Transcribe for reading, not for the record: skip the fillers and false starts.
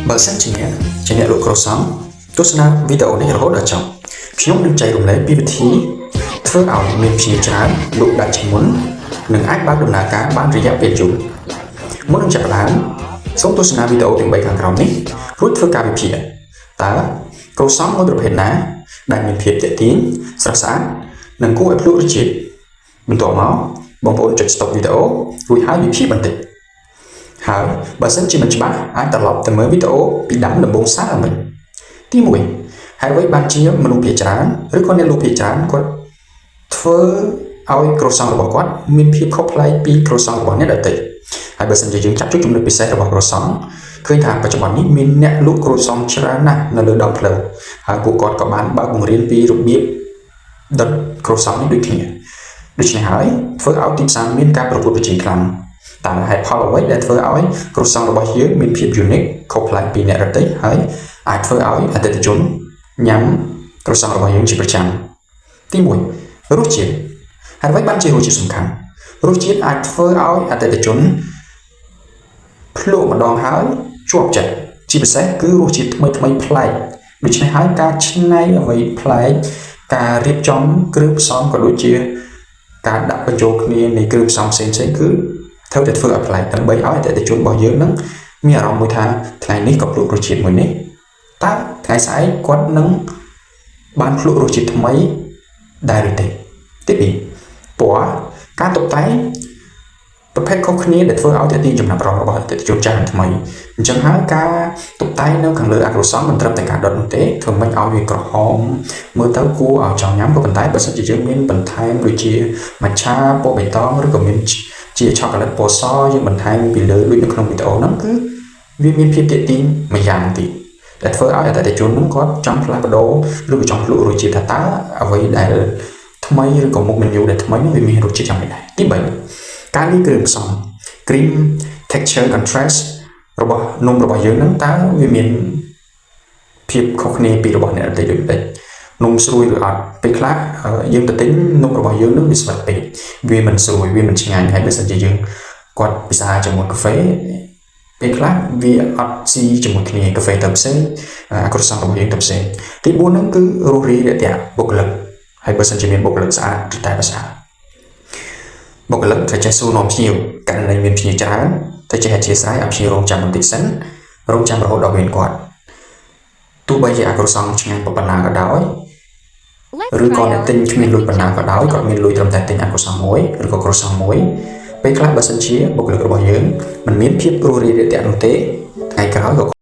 បើសិនជាអ្នកជាអ្នកលក់គ្រូសង់ទស្សនាវីដេអូនេះរហូតដល់ចប់ខ្ញុំនឹងចែករំលែកពីវិធីធ្វើឲ្យមានភ្ញៀវច្រើនលក់ដាច់ជាងមុននិងអាចបើកដំណើរការបានរយៈពេលយូរមុននឹងចាប់ផ្ដើមសូមទស្សនាវីដេអូទាំង3ខាងក្រោមនេះរួចធ្វើការវិភាគតើគ្រូសង់មួយប្រភេទណាដែលមានភាពទាក់ទាញស្រស់ស្អាតនិងគួរឲ្យភ្លក់រសជាតិបន្ទាប់មកបងប្អូនចុច stop វីដេអូរួចហើយវិភាគបន្តិច ហើយបើសិនជាមិនច្បាស់អាចត្រឡប់ទៅមើលវីដេអូពីដើមដំបូងសារឡើងវិញទី1ហើយអ្វីបានជាមនុស្សភាគច្រើនឬក៏អ្នកលក់ភាគច្រើនគាត់ធ្វើឲ្យគ្រួសាររបស់គាត់មានភាពខុសប្លែកពីគ្រួសាររបស់អ្នកដទៃហើយបើសិនជាយើងចាប់ជចំណុចពិសេសរបស់គ្រួសារឃើញថាបច្ចុប្បន្ននេះមានអ្នកលក់គ្រួសារច្រើនណាស់នៅលើដងផ្លូវហើយពួកគាត់ក៏បានបើកបង្រៀនពីរបៀបដុតគ្រួសារនេះដូចគ្នាដូច្នេះហើយធ្វើឲ្យទីផ្សារមានការប្រកួតប្រជែងខ្លាំងតើហេតុផលអ្វីដែលធ្វើឲ្យគ្រួសាររបស់យើងមានភាព unique ខុសប្លែកពីអ្នកដទៃហើយអាចធ្វើឲ្យអតិថិជនញ៉ាំគ្រួសាររបស់យើងជាប្រចាំទី1រសជាតិហើយអ្វីបានជារសជាតិសំខាន់រសជាតិអាចធ្វើឲ្យអតិថិជនភ្លក់ម្ដងហើយជាប់ចិត្តជាពិសេសគឺរសជាតិថ្មីថ្មីប្លែកដូច្នេះហើយការច្នៃអ្វីប្លែកការរៀបចំគ្រឿងផ្សំក៏ដូចជាការដាក់បញ្ចូលគ្នានៃគ្រឿងផ្សំផ្សេងៗគឺត្រូវតែធ្វើឲ្យប្លែកដើម្បីឲ្យអតិថិជនរបស់យើងនឹងមានអារម្មណ៍មួយថាថ្ងៃនេះក៏ភ្លក់រសជាតិមួយនេះតើថ្ងៃស្អែកគាត់នឹងបានភ្លក់រសជាតិថ្មីដែរឬទេទី2ពណ៌ការតុបតែងប្រភេទខុសគ្នាដែលធ្វើឲ្យទាក់ទាញចំណាប់អារម្មណ៍របស់អតិថិជនចាស់និងថ្មីអញ្ចឹងហើយការតុបតែងនៅខាងលើអាក្រូសង់មិនត្រឹមតែការដុតនោះទេធ្វើម៉េចឲ្យវាក្រហមមើលទៅគួរឲ្យចង់ញ៉ាំក៏ប៉ុន្តែបើសិនជាយើងមានបន្ថែមដូចជាមច្ឆាពណ៌បៃតងឬក៏មានជាឆូក្លាតពណ៌សយើងបន្ថែមពីលើដូចនៅក្នុងវីដេអូហ្នឹងគឺវាមានភាពទាក់ទាញមួយយ៉ាងទៀតដែលធ្វើឲ្យអតិថិជនហ្នឹងគាត់ចង់ផ្លាស់ប្ដូរឬក៏ចង់ភ្លក់រសជាតិថាតើអ្វីដែលថ្មីឬក៏មុខ menu ដែលថ្មីនោះវាមានរសជាតិយ៉ាងម៉េចដែរទី3ការលាយគ្រឿងផ្សំ cream texture contrast របស់នំរបស់យើងហ្នឹងតើវាមានភាពខុសគ្នាពីរបស់អ្នកដទៃដូចម្ដេចនំស្រួយឬអត់ពេលខ្លះយើងទៅទិញនំរបស់យើងនឹងវាស្វិតពេកវាមិនស្រួយវាមិនឆ្ងាញ់ហើយបើសិនជាយើងគាត់ពិសាជាមួយកាហ្វេពេលខ្លះវាអត់ស៊ីជាមួយគ្នាកាហ្វេទៅផ្សេងអាគ្រូសង់របស់យើងទៅផ្សេងទី4ហ្នឹងគឺរស់រាយរាក់ទាក់បុគ្គលិកហើយបើសិនជាមានបុគ្គលិកស្អាតឬតែប្រសើរបុគ្គលិកត្រូវចេះសួរនាំភ្ញៀវករណីមានភ្ញៀវច្រើនត្រូវចេះអធ្យាស្រ័យឲ្យភ្ញៀវរងចាំបន្តិចសិនរងចាំរហូតដល់វេនគាត់ទោះបីជាអាគ្រូសង់ឆ្ងាញ់ប៉ុណ្ណាក៏ដោយឬក៏អ្នកទិញគ្មានលុយប៉ុណ្ណាក៏ដោយគាត់មានលុយត្រឹមតែទិញអាគ្រូសង់មួយឬក៏គ្រូសង់មួយពេលខ្លះបើសិនជាបុគ្គលិករបស់យើងមិនមានភាពរួសរាយរាក់ទាក់នោះទេថ្ងៃក្រោយក៏